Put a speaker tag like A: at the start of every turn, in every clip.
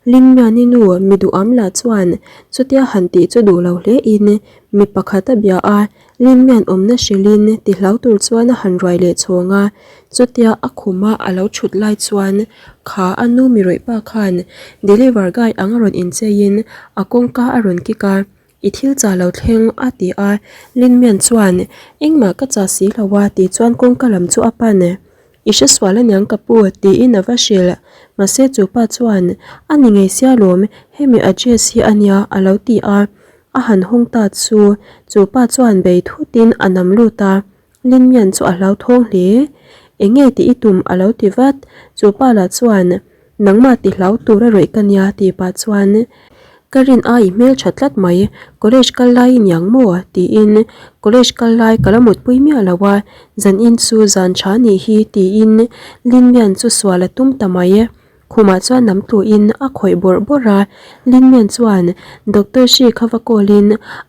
A: Lingmiani nu mi duham lah chuan chutia han tih chu duh lo hle in mi pakhat a bia a, Lingmian awmna hrilh in ti hlau tur chuan a han ruai leh chhawng a, chutia a khuma a lo thut lai chuan kha a nu mi rawih pa khan deliver guy ang a rawn inchei in a kawngka a rawn kik a. I thil chah lo thleng a ti a, Linmian chuan engmah ka chah si lo a tih chuan kawngka lam chu a pan. I hre sual aniang ka pu tiin a va hrilh. Mahse chu pa chuan a ni ngei sia lawm, hemi address hi a nia a lo ti a. A han hawng ta chu chu pa chuan bei thutin a nam lut a, Linmian chu a hlauthawng hle. Enge tih i tum a lo ti vat. Chu pa lah chuan Nangmah ti hlau tur a rawih ka nia tih pah chuan ka rin ai i hmel tha tlat mai, college kal lai i niang maw? tiin college kal lai ka la mutpui miah lo a, zan in chu zan tha nih hi tiin Linmian chu sual a tum ta mai. Khumah chuan nam tluin a khawih bawrh bawrh a, Linmian chuan Doctor Hri kha va call in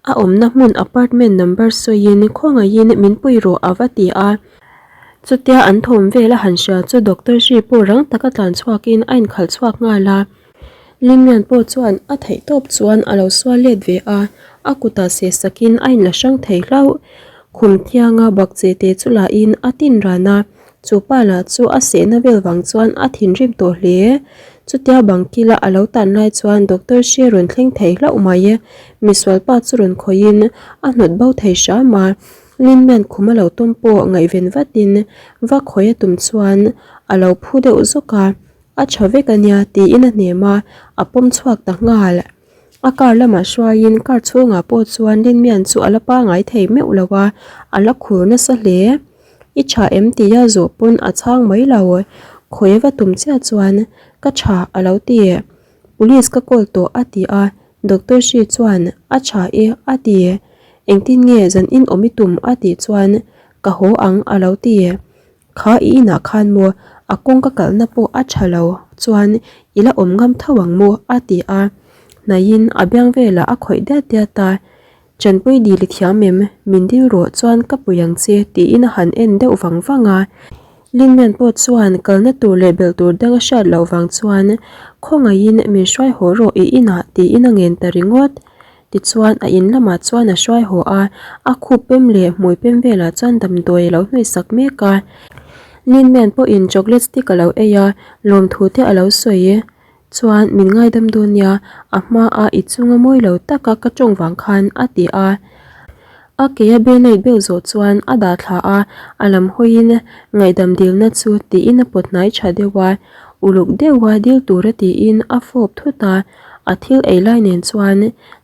A: a awmna hmun apartment number sawiin khawngaihin min pui rawh a va ti a. Chutia an thawm vel a han hria chu Doctor Hri pawh rang taka tlan chhuakin a inkhalh chhuak nghal a. Lingmian pawh chuan a theih tawp chuan a lo sual let ve a, a kutah seh sakin a inla hrang thei hlauh. Khum thianga bakcheh te chu lahin a tin ran a, chu pa lah chu a sehna vel vang chuan a thinrim tawh hle. Chutia bang kila a lo tan lai chuan Doctor Hri rawn thleng thei hlauh mai. Misual pa chu rawn khawihin a hnawt bo thei hram a. Linman khum a lo tum pawh ngaihven vatin va khawi a tum chuan a lo phu deuh zawk a, a tha vek a nia tiin a hnem a, a pawm chhuak ta nghal. A car lamah hruaiin car chhungah pawh chuan Linmian chu a la pangai thei meuh lo a, a la khur nasa hle. I tha em tia zawh pawn a chhang mai lo, khawi va tum chiah chuan ka tha a lo ti. Police ka call tawh a ti a, Doctor Hri chuan a tha e a ti. Engtin nge zan in awm i tum a tih chuan ka haw ang a lo ti. Kha i inah khan maw a kawng ka kalhna pawh a tha lo chuan i la awm ngam tho ang maw a ti a. Hnaihin a biang velah a khawih diat diat a, Chanpui dil i thiam em? Min dil rawh chuan ka pui ang che tiin a han en deuh vang vang a. Lingman pawh chuan kalna tur leh belh tur dang a hriat loh vang chuan khawngaihin min hruai haw rawh i inah tiin a ngen ta ringawt. Tichuan a in lamah chuan a hruai haw a, a khup pem leh hmui pem velah chuan damdawi a lo hnawihsak mek a. Lingman pawhin chocolate stick a lo ei a, lawmthu te a lo sawi. Chuan min ngaidam dawn nia, a hma a i chunga mawi lo taka ka tawng vang khan a ti a. A ke a band-aid bel zawh chuan a dah thla a, a lam hawiin ngaihdam dilna chu tiin a pawt hnai tha deuh a, uluk deuha dil tura tiin a fawp thut a, a thil ei lai nen chuan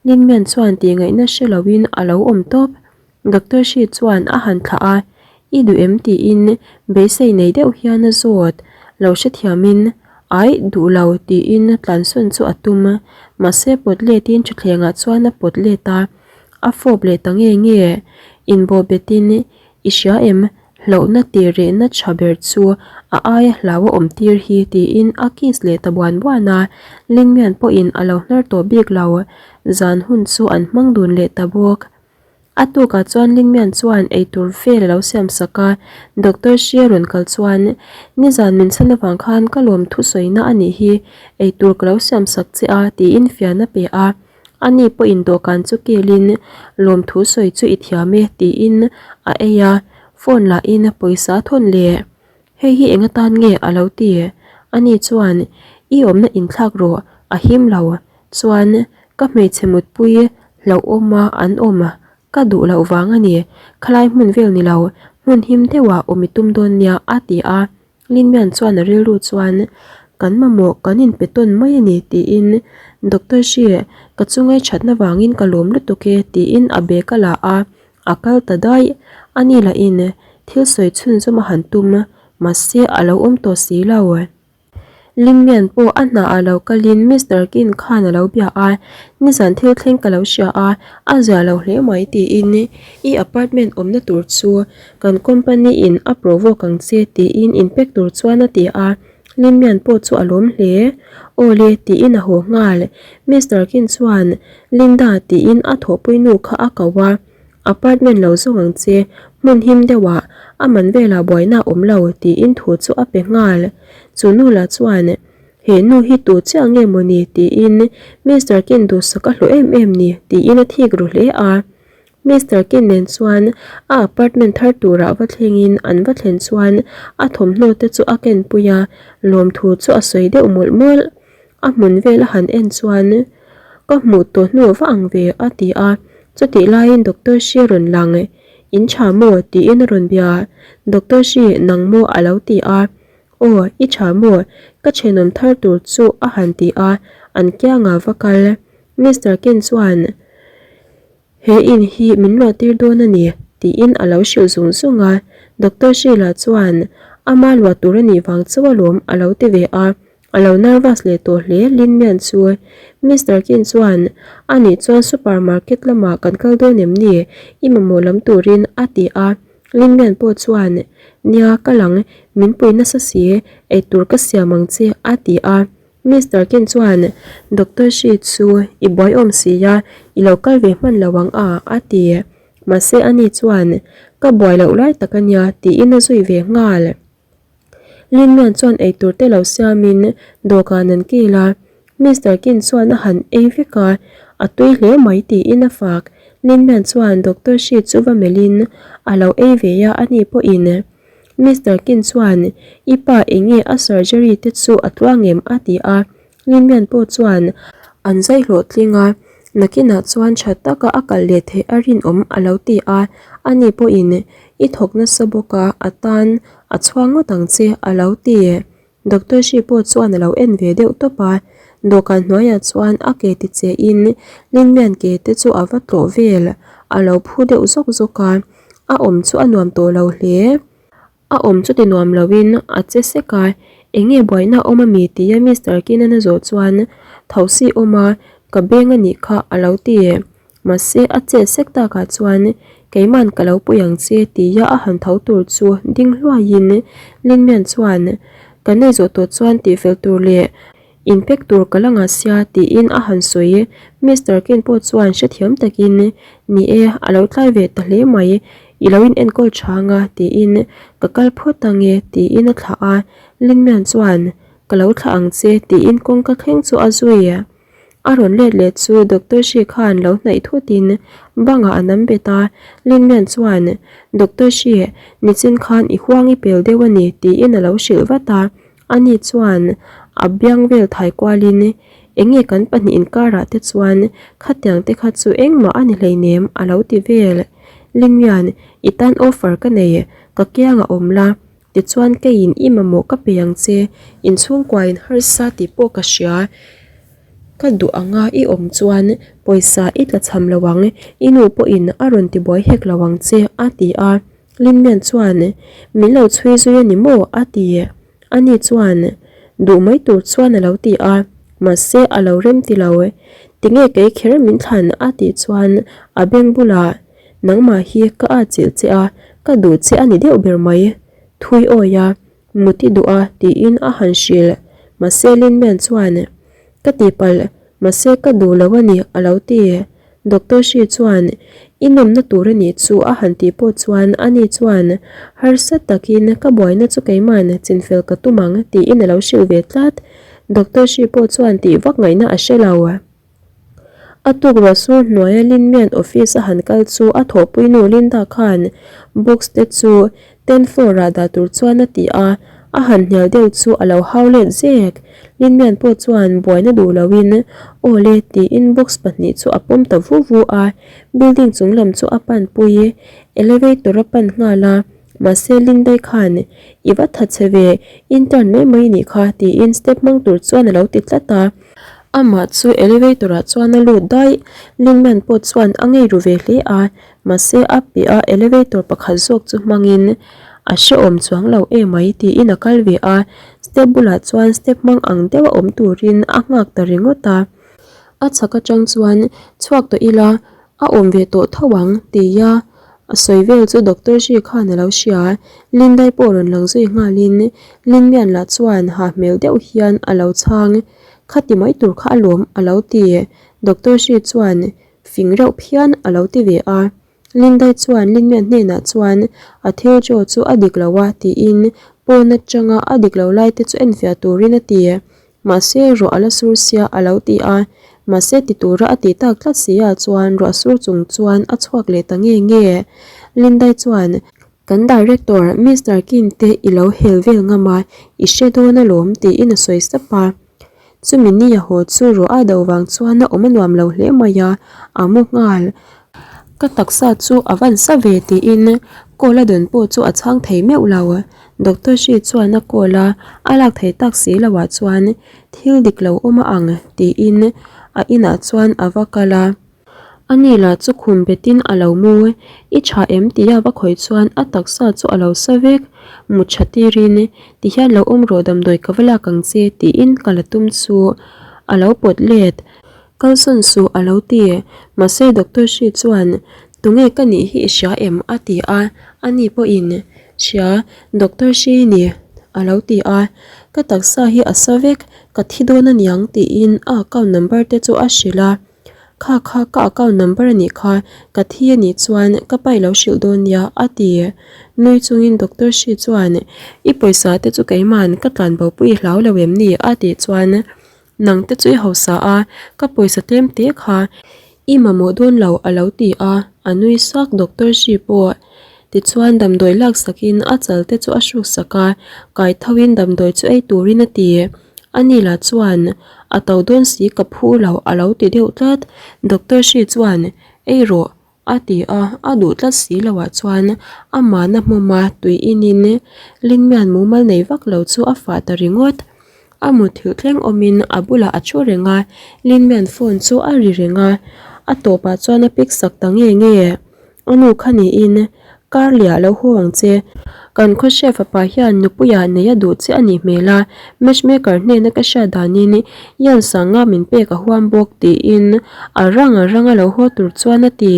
A: Lingmian chuan tih ngaihna hre loin a lo awm tawp. Doctor Hri chuan a han thlah a, I duh em? tiin beisei nei deuh hian a zawt. Lo hrethiamin, Aih, duh lo, tiin tlansawn chu a tum. Mahse pawt letin thutthlengah chuan a pawt let a, a fawp leh ta nge nge. Inbawh betin, I hria em? Hlauhna tir rehna tha ber chu a aia hlau a awm tir hi, tiin a kiss leh ta buan buan a. Lingmian pawhin a lo hnar tawh bik lo. Zan hun chu an hmang dun leh ta bawk. A tukah chuan Lingmian chuan eitur vel a lo siam sak a, Doctor Hria rawn kal chuan, Nizan min chhan avang khan ka lawm thusawina a nih hi, eitur ka lo siam sak che a, tiin fian a pe a. Ani pawhin dawhkan chu kilin, Lawm thusawi chu i thiam e, tiin a ei a, phone lahin pawisa a thawn leh. Hei hi eng atan nge a lo ti? Ani chuan, I awmna inthlak rawh, a him lo. Chuan, ka hmeichhe mutpui hlauhawma an awm ka duh loh vang a ni. Khalai hmun vel ni lo, hmun him deuhah awm i tum dawn nia, a ti a. Linmian chuan a rilru chuan, Kan mamawh kan inpe tawn mai a ni, tiin Doctor Hri, ka chungai thatna vangin ka lawm lutuk e, tiin a bag a la a. A kal ta daih. A ni lahin thil sawi chhunzawm a han tum, mahse a lo awm tawh si lo. Lingmian pawh a hna ah lo kalin Mister Kin khan a lo bia a, nizan thil thleng ka lo hria a, a zia lo hle mai tiin i apartment awmna tur chu kan company in a provoke ang che tiin in pack tur chuan a ti a, Lingmian pawh chu a lawm hle. Awle tiin a haw nghal. Mister Kin chuan Linda tiin a thawhpui nu kha a ko a, Apartment lo zawng ang che, hmun him deuhah a man velah buaina a awm lo tiin thu chu a pe nghal. Chu nu lah chuan, He nu hi tu chiah nge maw ni? tiin Mister Kin duhsak a hlawh em em ni tiin a thik ru hle a. Mister Kin nen chuan a apartment thar turah va thlengin an va thlen chuan a thawmhnaw te chu a kenpui a, lawmthu chu a sawi deuh mawlh mawlh. A hmun vel a han en chuan ka hmuh tawh hnu va ang ve a ti a, chutih laiin Doctor Shi rawn lang in tha maw tiin a rawn bia, Doctor Shi nang maw a lo ti a, Aw i tha maw ka thenawm thar tur chu a han ti a, an kiangah va kal Mister Ken chuan He in hi min luah tir dawn a ni, tiin a lo hrilh zung zung a. Doctor Sheila chuan, Ama luah tur a nih vang chauh alawm a lo ti ve a. A lo nervous leh tawh hle Lin Mian chu. Mister Kin chuan, A nih chuan super market lamah kan kal dawn em ni? I mamawh lam turin a ti a. Lin Mian pawh chuan, Nia, kal ang, min pui nasa si, eitur ka siam ang che a ti a. Mister Ken chuan Doctor Shi chu i buai awm si a, i lo kal ve hman lo ang a, a ti. Mahse ani chuan Ka buai loh lai tak a nia tiin a zui ve nghal. Lin Mian chuan eitur te lo siamin dawhkan an kil a, Mister Ken chuan a han ei vek a, a tui hle mai tiin a fak. Lin Mian chuan Doctor Shi chu va melhin a lo ei ve a, ani pawhin Mister Kin chuan, I pa enge a surgery te chu a tluang em? a ti a. Limian pawh chuan an zai hlawhtling a, nakinah chuan tha taka a kal leh theih a rinawm a lo ti a. Ani pawhin, I thawk nasa bawk a, a tan a chhuang ngawt ang che a lo ti. Doctor Shi pawh chuan a lo en ve deuh tawp a, dawhkan hnuaiah chuan a ke ti che in Lin Mian ke te chu a va tlawh vel, a lo phu deuh zawk zawk a, a awm chu a nuam tawh lo hle. A awm chu ti nuam lo in a che sek a, eng nge buaina a awm a mi tia Mister Kinan a zawh chuan Thosi awm a, ka beng a nih kha a lo ti. Mahse a chet sek takah chuan keiman ka lo pui ang che tia a han tho tur chu ding hluaiin Linmian chuan ka nei zawh tawh chuan tihfel tur leh inpek tur ka la ngah sia tiin a han sawi. Mister Ken pawh chuan hrethiam takin ni e a lo tlai ve ta hle mai i lo in enkawl tha anga tiin ka kal phawt ange tiin a thlah a. Linmian chuan ka lo thlah ang che tiin kawngka thleng chu a zui. A rawn let leh chu Doctor Shi khan lo hnaih thutin bangah a nam bet a, Lin Mian chuan, Doctor Shi, nichin khan i huang i pel deuh a ni, tiin a lo hrilh vat a. Ani chuan a biang vel thai kualin, Enge kan pahnih inkarah te chuan khatiang te kha chu engmah a ni hleinem, a lo ti vel. Lin Mian, i tan offer ka nei, ka kiangah awm la, Tichuan keiin i mamawh ka pe ang che, inchhungkuain harsa tih pawh ka hria. Ka duh anga i awm chuan pawisa i tla chham lo ang, i nu pawhin a rawn tibuai hek lo ang che, a ti a. Linmian chuan, Min lo chhui zui a ni maw? a ti. Ani chuan, Duh mai tur chuan a lo ti a, mahse a lo rem ti lo. Tinge kei kher min thlan? a tih chuan a beng bulah, Nangmah hi ka at chilh che a, ka duh che a ni deuh ber mai. Thui awi a, mut i duh a tiin a han hrilh. Mahse Linman chuan, Ka tihpalh, mahse ka duh lo a ni a lo ti. Doctor Shi chuan, I nawmna tur a nih chu a han tih pawh chuan ani chuan, Harsa takin ka buaina chu keiman chinfel ka tum ang tiin a lo hrilh ve tlat. Doctor Shi pawh chuan tih vak ngaihna a hre lo. A tuk ruah sur hnuaia Linmian office a han kal chu a thawhpui nu Linda khan box te chu ten floor ah dah tur chuan a ti a, a han hnial deuh chu a lo hau let zek. Linmian pawh chuan buaina duh loin aw le tiin box pahnih chu a pawm ta vu vu a, building chung lam chu a pan pui elevator a pan nghal a, mahse Lindai khan i va tha che ve intern mai mai nih kha tiin step hmang tur chuan a lo ti tlat a. Amah chu elevator ah chuan a lut daih. Lingman pawh chuan a ngei ru ve hle a, mahse a piah a elevator pakhat zawk chu hmangin a hrehawm chuang lo emai tiin a kal ve a, step bulah chuan step hmang ang deuh a awm turin a nghak ta ringawt a. A chhak atang chuan chhuak tawh ila A awm ve tawh tho ang, tia a sawi vel chu Doctor Shi khan a lo hria. Lindai pawh rawn lang zui nghalin Linmian lah chuan ha hmel deuh hian a lo chhang. Khati mai tur kha a lawm a lo ti. Doctor Shi chuan fing reuh phian a lo ti ve a. Lindai chuan Linmian hnenah chuan a thil draw chu a dik lo a tiin pawn atanga a dik lo lai te chu enfiah turin a ti. Mahse ruah a la sur sia a lo ti a. Mahse ti tura a tih tak tlat si ah chuan ruah sur chung chuan a chhuak leh ta nge nge. Lindai chuan, Kan director Mister Kim te i lo hel vel ngam a, i hre dawn alawm tiin a sawi sap a. Chumi ni a haw chu ruah a do vang chuan a awm a nuam lo hle mai a, a mu nghal. Ka taksa chu a van sa ve tiin call a dawn pawh chu a chhang thei meuh lo. Doctor Shi chuan a call a, a lak thei tak si lo ah chuan thil dik lo awm a ang tiin a inah chuan a va kal a. Ani lah chu khum betin a lo mu, I tha em? tia va khawih chuan a taksa chu a lo sa vek. Mu tha tirin, Tihian lo awm rawh damdawi ka va lak ang che tiin ka la tum chu a lo pawt let. Kalsawn suh a lo ti. Mahse Doctor Shi chuan, Tunge ka nih hi i hria em? a ti a, ani pawhin, Hria, Doctor Shi i ni a lo ti a. Ka taksa hi a sa vek, ka thi dawn aniang tiin a account number te chu a hrilh a. Kha kha ka account number a nih kha, ka thi a nih chuan ka pa i lo hrilh dawn nia a ti. Nui chungin Doctor Shi chuan, I pawisa te chu keiman ka tlan bo pui i hlau lo em ni? a tih chuan, Nang te chu i hausa a, ka pawisa tlem te kha i mamawh dawn lo a lo ti a, a nui sak Doctor Shi pawh. Tichuan damdawi laksakin a chal te chu a hruksak a, kai thoin damdawi chu ei turin a ti. Ani lah chuan, A to dawn si ka phu lo a lo ti deuh tlat. Doctor Shi chuan, Ei rawh, a ti a, a duh tlat si loah chuan amahna hmawma tui inin Lingmian mumal nei vak lo chu a fah ta ringawt. A muthilh thleng awmin a bulah a thu reng a, Lingmian phone chu a ri reng a, a tawpah chuan a pick sak ta nge nge. A nu kha niin, Kar liah lo haw ang che. Kan khaw hre fapa hian nupuia nei a duh che a nih hmel a, matchmaker hnena ka hriat danin Ian Sanga min pek a huam bawk tiin a rang a rang a lo haw tur chuan a ti.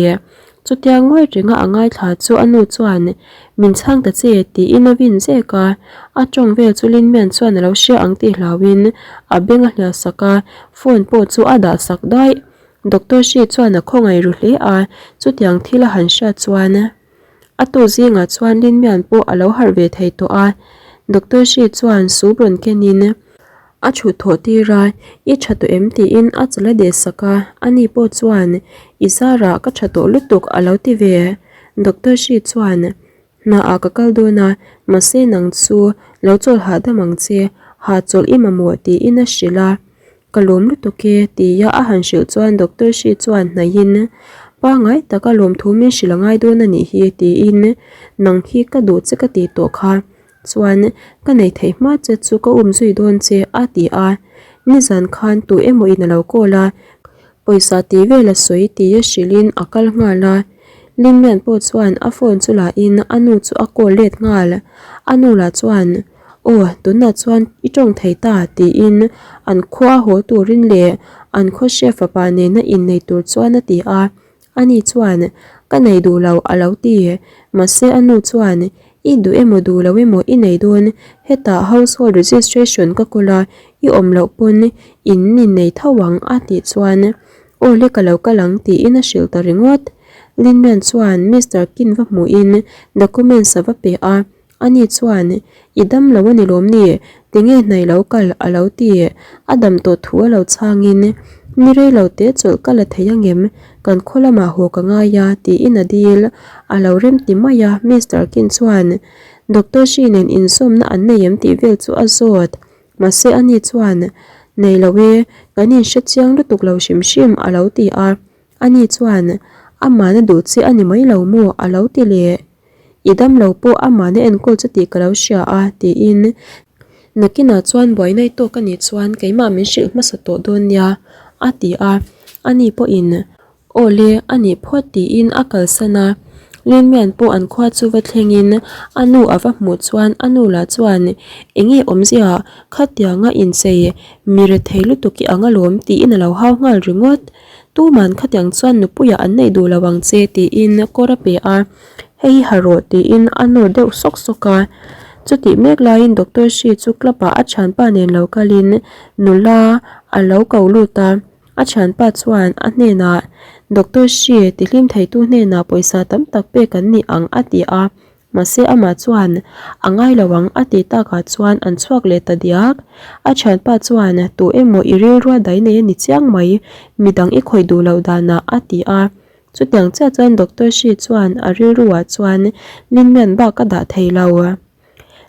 A: Chutia ngawi renga a ngaithla chu a nu chuan Min chhang ta che tiin a vin zek a, a tawng vel chu Linmian chuan a lo hria ang tih hlauhin a beng a hliah sak a, phone pawh chu a dah sak daih. Doctor Shi chuan a khawngaih ru hle a, chutiang thil a han hriat chuan a tu zingah chuan Lin Mian pawh a lo harh ve thei tawh a. Doctor Shi chuan soup rawn kenin a chhut thawh tir a, I tha tawh em? tiin a chal a deh sak a, ani pawh chuan I zarah ka tha tawh lutuk a lo ti ve. Doctor Shi chuan Hna ah ka kal dawn a, mahse nang chu lo chawl hahdam ang che, hahchawlh i mamawh tiin a hrilh a. Ka lawm lutuk e tia a han hrilh chuan Doctor Shi chuan hnaihin pangngai taka lawmthu min hrilh a ngai dawn a nih hi tiin nang hi ka duh che ka tih tawh kha chuan ka nei theih hma che chu ka um zui dawn che a ti a. Nizan khan tu emaw in a lo call a, Pawisa tih vel a sawi tia hrilhin a kal nghal a, Lingmian pawh chuan a phone chu lahin a nu chu a call let nghal. A nu lah chuan, Aw, tunah chuan i tawng thei ta tiin an khua haw turin leh an khaw hre fapa nena innei tur chuan a ti a. Ani chuan, Ka nei duh lo a lo ti. Mahse a nu chuan, I duh emaw duh lo emaw i nei dawn, hetah household registration ka kawl a, i awm loh pawn in innei tho ang a tih chuan, Aw le ka lo kal ang tiin a hrilh ta ringawt. Linman chuan Mister Kin va hmuhin documents a va pe a, Ani chuan, I dam lo a ni lawm ni? Tinge hnai lo kal? a lo ti. A dam tawh thu a lo chhangin, Ni rei lo te chawlh ka la thei angem? Kan khaw lamah haw ka ngai a, tiin a dil. A lo rem ti mai a, Mister Kin chuan Doctor Shi nen inzawmna an nei em tih vel chu a zawt. Mahse ani chuan, Nei lo e, kan inhre chiang lutuk lo hrim hrim, a lo ti a. Ani chuan, Amahna duh che a ni mai lo maw? a lo ti leh. I dam lo pawh amahna enkawl chu tih ka lo hria a, tiin nakinah chuan buaina i tawk a nih chuan keimah min hrilh hmasa tawh dawn nia, a ti a. Ani pawhin, Aw le, a nih phawt tiin a kalsan a. Linmian pawh an khua chu va thlengin a nu a va hmuh chuan a nu lah chuan, Enge awmzia, khatianga inchei mi rethei lutuk i ang alawm tiin a lo hau nghal ringawt. Tuman khatiang chuan nupuiah an neih duh lo ang che tiin kawr a pe a, hei hi ha rawh tiin a nawr deuh sawk sawk a. Chutih mek laiin Doctor Shi chu club ah a thianpa nen lo kalin nula a lo ko lut a, a thianpa chuan a hnenah Doctor Shi tihlim theitu hnenah pawisa tam tak pek an ni ang a ti a. Mahse amah chuan a ngai lo ang a tih takah chuan an chhuak leh ta diak. A thianpa chuan tu emaw i rilrua dai nei a ni chiang mai, midang i khawih duh loh danah a ti a. Chutiang chiah chuan Doctor Shi chuan a rilruah chuan Lingmian bak a dah thei lo.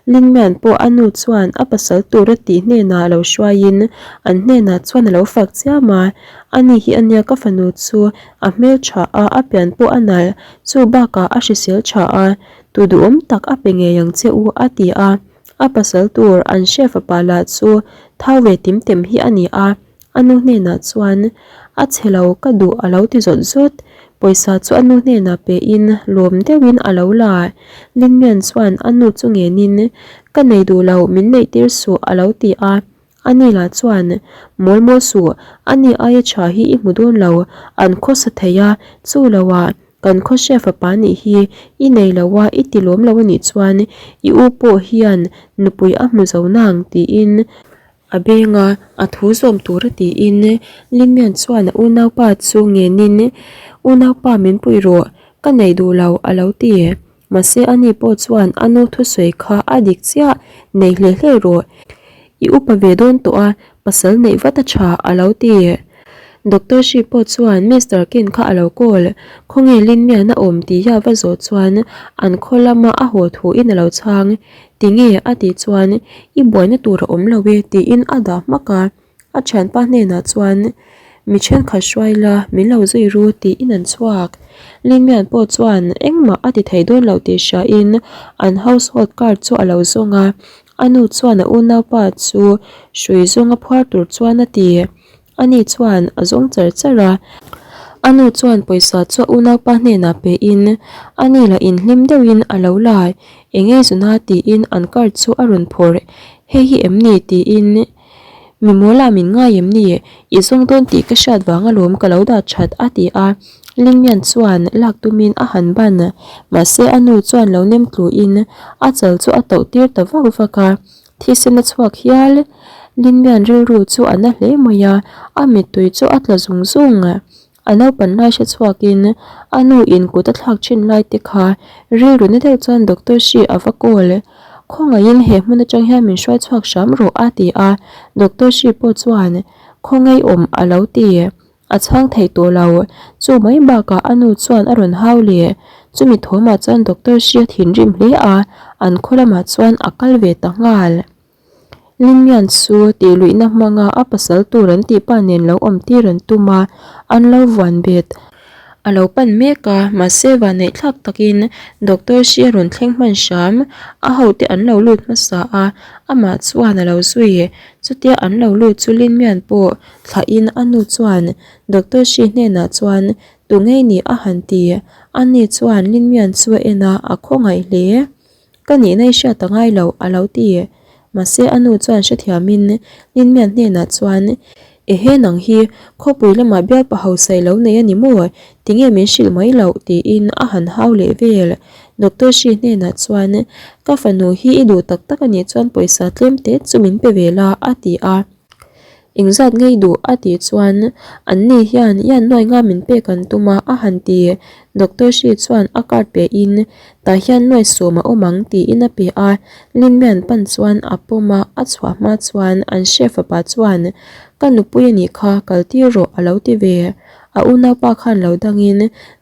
A: Lingmian pawh a nu chuan a pasal tura tih hnenah lo hruaiin an hnenah chuan a lo fak chiam a, Ani hi ania ka fanu chu a hmel tha a, a pian pawh a nalh, chu bakah a hrisel tha a, tu duhawm tak a pe ngei ang che u a ti a. A pasal tur an hre fapa lah chu thau ve tim tem hi a ni a. A nu hnenah chuan, A chhe lo, ka duh a lo ti zawt zawt. Pawisa chu a nu hnenah pein lawm deuhin a lo la. Linmian chuan a nu chu ngenin, Ka nei duh lo, min neih tir suh a lo ti a. Ani lah chuan, Mawl mawl suh, ani aia tha hi i hmu dawn lo, an khawsa thei a, chu loah kan khawhria fapa nih hi i nei lo a, i ti lawm lo a nih chuan i u pawh hian nupui a hmu zo nang tiin A benga a thu zawm tur a tiin Limian chuan a unaupa chu ngenin, Unaupa min pui rawh, ka nei duh lo a lo ti. Mahse ani pawh chuan a nu thusawi kha a dik chiah, nei hle hle rawh. I upa ve dawn tawh a, pasal neih vat a tha a lo ti. Doctor Shi pawh chuan Mister Ken kha a lo call, khawnge Linmian a awm tih a va zawh chuan an khaw lama a haw thuin a lo chhang. Tinge? a tih chuan I buaina tur a awm lo e tiin a dah hmak a, a thianpa hnenah chuan Mi thenkhat hruai la, min lo zui ru tiin an chhuak. Limian pawh chuan engmah a ti thei dawn lo tih hriain an household card chu a lo zawng a, a nu chuan a unaupa chu hrui zawnga phuar tur chuan a ti. Ani chuan a zawng char char a, a nu chuan pawisa chu a unaupa hnenah pein ani lah inhlim deuhin a lo la, eng ei zuna tiin an card chu a rawn phawrh, hei hi em ni tiin mi mawlah min ngai em ni, i zawng dawn tih ka hriat vang alawm ka lo dah that a ti a, Lingmian chuan lak tumin a han ban, mahse a nu chuan lo nem tluin a chal chu a tauh tir ta vak vak a. Thisen a chhuak hial. Linmian rilru chu a na hle mai a, a mittui chu a tla zung zung. A naupan lai hre chhuakin a nu in kut a thlak thin lai te kha rilru na deuh chuan Doctor Shi a va call. Khawngaihin he hmun atang hian min hruai chhuak hram rawh a ti a, Doctor Shi pawh chuan khawngaih awm a lo ti. A chhang thei tawh lo. Chu mai bakah a nu chuan a rawn hau leh. Chumi thawmah chuan Doctor Shi a thinrim hle a, an khaw lamah chuan a kal ve ta nghal. Lingmian chu tih luihna hmanga a pasal tur an tih pa nen lo awm tir an tum a, an lo vuan bet. A lo pan mek a, mahse vanneih thlak takin Doctor Shi a rawn thleng hman hram. A hote an lo lut hmasa a, amah chuan a lo zui. Chutia an lo lut chu Linmian pawh Thlahin a nu chuan Doctor Shi hnenah chuan tu ngei ni a han ti. A ni chuan Linmian chu a en a, a khawngaih hle. Ka nihna i hriat a ngai lo a lo ti. Mahse a nu chuan hrethiamin Linmian hnenah chuan Ehe nang hi khawpui lamah bialpa hausa i lo nei a ni maw? Tinge min hrilh mai loh? tiin a han hau leh vel. Doctor Shi hnenah chuan Ka fanu hi i duh tak tak a nih chuan pawisa tlem te chu min pe ve la a ti a. Engzat ngei duh a tih chuan an ni hian ian nuai nga min pek an tum a a han ti. Doctor Shi chuan a card pe in tah hian nuai sawm a awm ang tiin a pe a. Linmian pan chuan a pawm a, a chhuah hma chuan an hre fapa chuan ka nupui a nih kha kal tir rawh a lo ti ve. A unaupa khan lo dangin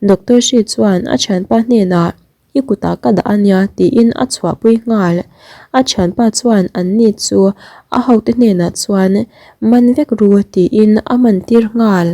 A: Doctor Shi chuan a thianpa hnenah I kutah ka dah a nia tiin a chhuahpui nghal. A thianpa chuan an ni chu a hote hnenah chuan man vek ru tiin a man tir nghal.